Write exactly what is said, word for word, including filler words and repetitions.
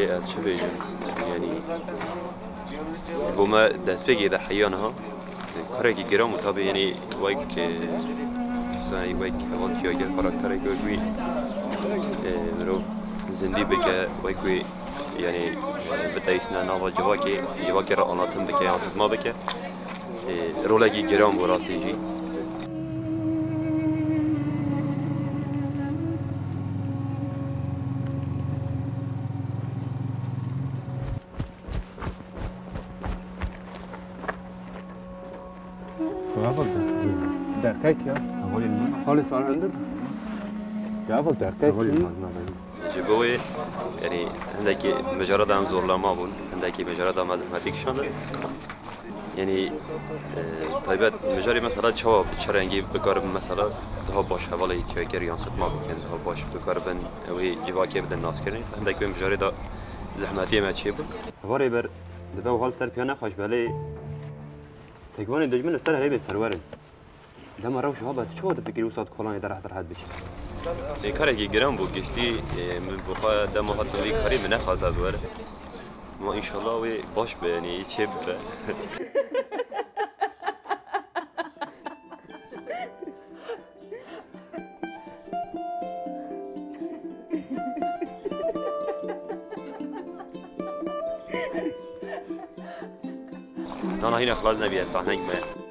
Ez çi bêjim? Yanî bo me destpêkê de heya niha karekî giran bû. Tabî yanî wek, e, sanî wek heval tiyagir karakterek wek wî, e, mirov zindî bike, wek wî yanî, e, biteysne nava civakê, civakê re anlatin bike, yansıtma bike. E, rolekî giran bû rastî jî. Heval deqek ya. Hevalê min. Hevalê sar hundir. Ya heval deqek. Hevalê min. Ji bo wê, yanî hindekî mijara da em zorlama bûn, hindekî mijara da me zehmetî kişandin. Yanî, e, taybet mijarê mesela çawa bi çi rengî bikaribin mesela daha baş hevalê çêkir yansıtma bikin, daha baş bikaribin wê civakê bidin naskirin. Hindek wê mijarê de zehmetiyê me çêbû. Hevalê ber dibe û hal ser piya nexweş belê tekvanê dijmin li ser herêmê serwer in. Dema rewş ha be, tu çawa difikirî wisa di kolanê de rehet rehet biçî? Ê, karekî giran bû giştî, ê, min bi xwe dema hatim vî karî min nexwest ez werim. Ma înşallah wê baş be, yanî çê bibe. Nana hîna xilas nebî, ez tahneng me.